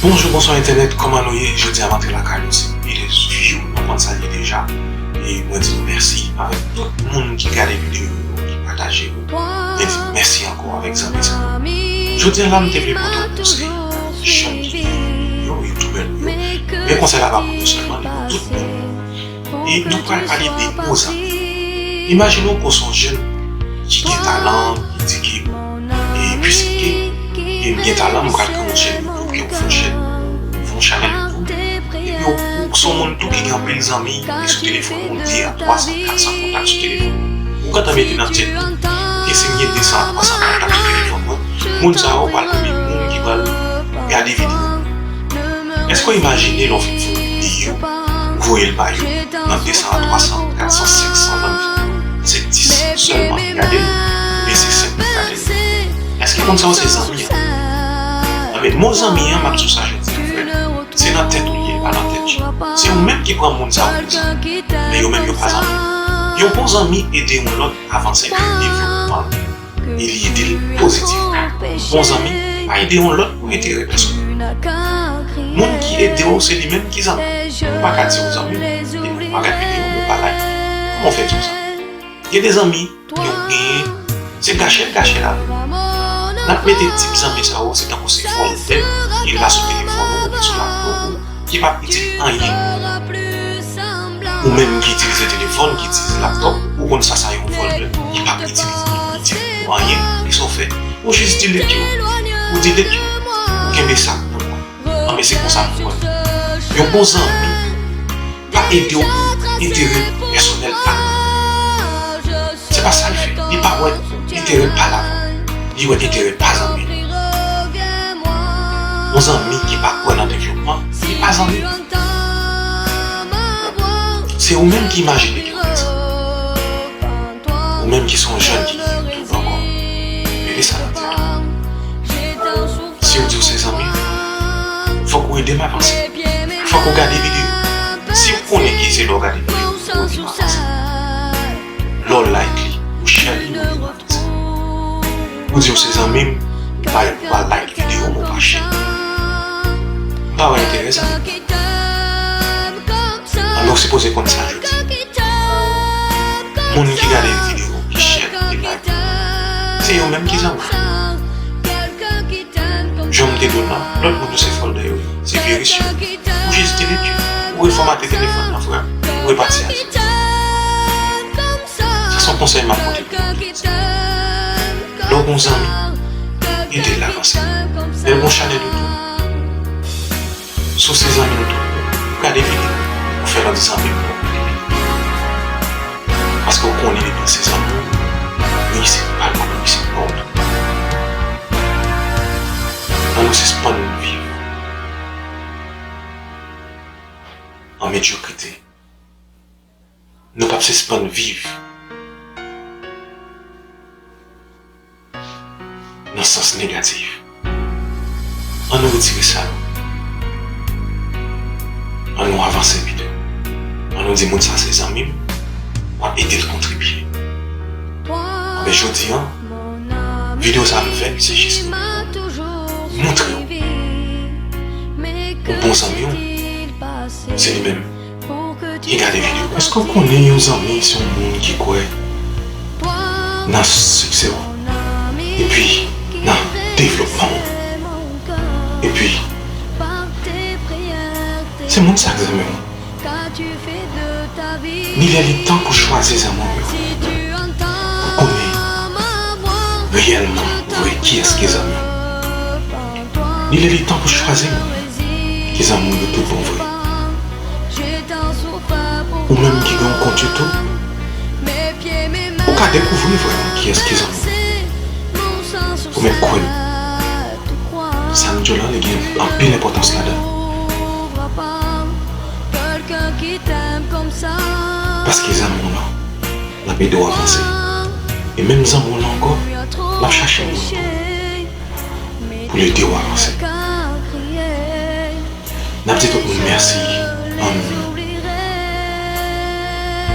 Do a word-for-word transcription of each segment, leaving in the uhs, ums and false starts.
Bonjou, bonswa entènèt, kòman nou ye? Jodi a m antre lakay nou, se Miles View, nou konn sa l ye deja. E mwen di nou mèsi avèk tout moun ki gade videyo yo, ki pataje yo. Mwen di mèsi ankò avèk zanmi sa yo. Jodi a la, m te vle pote yon konsèy pou jèn ki yo, youtubè nou yo. Men konsèy la pa pou nou sèlman, li pou tout moun. E nou pral pale de bon zanmi. Imajine w ke w se yon jèn ki gen talan, ki di ke, e, piske m gen talan, m pral kreye yon chèn YouTube, ke w fè yon chèn, fè yon chanèl YouTube. Epi w, ou se yon moun tou ki gen anpil zanmi, e sou telefòn ou, de a twa san, kat san kontak sou telefòn ou. Ou gentan mete nan tèt ou ke si m gen de san a twa san kontak sou telefòn mwen, moun sa yo pral premye moun ki pral gade videyo. Èske w imajine lè w fin fè yon videyo, ou voye l ba yo, nan de san a twa san, kat san, senk san zanmi, se dis sèlman ki gade l, oubyen se senk ki gade l? Èske moun sa yo se zanmi an? Anben, mo zanmi an, m ap di w sa jodi a, frè, se nan tèt ou li ye, pa nan tèt yo. Se ou menm ki pran moun sa yo pou zanmi, men yo menm yo pa zanmi. Yon bon zanmi ede yon lòt avanse nan devlopman li. E li ede l pozitivman. Bon zanmi pa ede yon lòt pou enterè pèsonèl. Moun ki ede w, se li menm ki zanmi. Ou pa ka di w zanmi, epi w pa gad videyo m, ou pa like. Kòman w fè di w sa? Gen de zanmi, yo genyen, se gache l gache l avè w. N ap mete tip zanmi sa yo, se tankou se vòlè ki la sou telefòn ou oubyen sou laptop ou, ki p ap itil anyen. Ou menm ki itilize telefòn, ki itilize laptop, ou konn sa sa yon vòlè, li p ap itilize, li itil pou anyen. Kisa w fè? Ou jis delete yo. Ou delete yo. Ou kenbe sa pou ou. Anben, se konsa m wè l. Yon bon zanmi pa ede w pou enterè pèsonèl pa l. Se pa sa l fè. Li pa wè enterè pa l avan. Li wè enterè pa zanmi l. Yon zanmi ki pa kwè nan devlopman, li pa zanmi. Se ou menm ki imajine ke w prezan. Ou menm ki se yon jèn ki gen YouTube ankò, mete sa nan tèt ou. Si w di w se zanmi m, fòk ou ede m avanse. Fòk ou gade videyo. Si w konnen ke se lè w gade videyo, ou ede m avanse. Lè w like li, ou share li, ou ede m avanse. Ou di w se zanmi m, ou pa, ou pa like videyo m, ou pa share. M pa wè enterè zanmi m. Anben, w sipoze konn sa jodi. Moun ki gade videyo, ki share, ki like, se yo menm ki zanmi w. Jan m te di w la, lòt moun yo se vòlè yo ye, se viris yo ye. Ou jis delete yo. Ou refòmate telefòn nan, frè m. Ou repati a zewo. Sa se yon konsèy m ap pote pou nou tout. Lè w gen yon zanmi, ede l avanse. Lè l gen yon chanèl YouTube, si w se zanmi nou tout, ou gade videyo, ou fè lòt zanmi w yo gade videyo. Paske w konnen depi l se zanmi w, reyisit pa l pap reyisit pa w tou. Ann nou sispann viv an medyokrite. Nou p ap sispann viv nan sans negatif. Ann nou retire sa. Ann nou avanse pito. Ann nou di moun sa se zanmi m, m ap ede l kontribye. Anben jodi a, videyo sa a m fè, se jis pou montre w yon bon zanmi w, se li menm ki gade videyo. Èske w konnen yon zanmi se yon moun ki kwè nan siksè w, epi nan devlopman w? Epi, se moun sa k zanmi w. Li lè li tan pou chwazi zanmi w yo, pou konnen reyèlman vre kiyès ki zanmi w. Li lè li tan pou chwazi moun ki zanmi w yo tout bon vre. Ou menm ki gen yon kont YouTube, ou ka dekouvri vrèman kiyès ki zanmi w. Ou mèt kwè m, sa m di w la, li gen anpil enpòtans ladan l. Paske zanmi w lan, l ap ede w avanse. E menm zanmi w lan ankò, l ap chache moun pou, pou l ede w avanse. N ap di tout moun mèsi, um,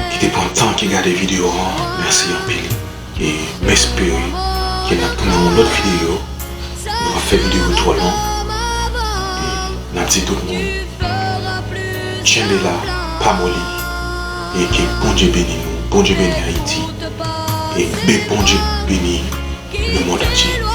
ki te pran tan, ki gade videyo an, mèsi anpil. E m espere ke n ap tounen yon lòt videyo. Nou p ap fè videyo twò long. E di tout moun, kenbe la, pa moli, e ke Bondye beni nou, Bondye beni Ayiti, e ke Bondye beni lemonn antye.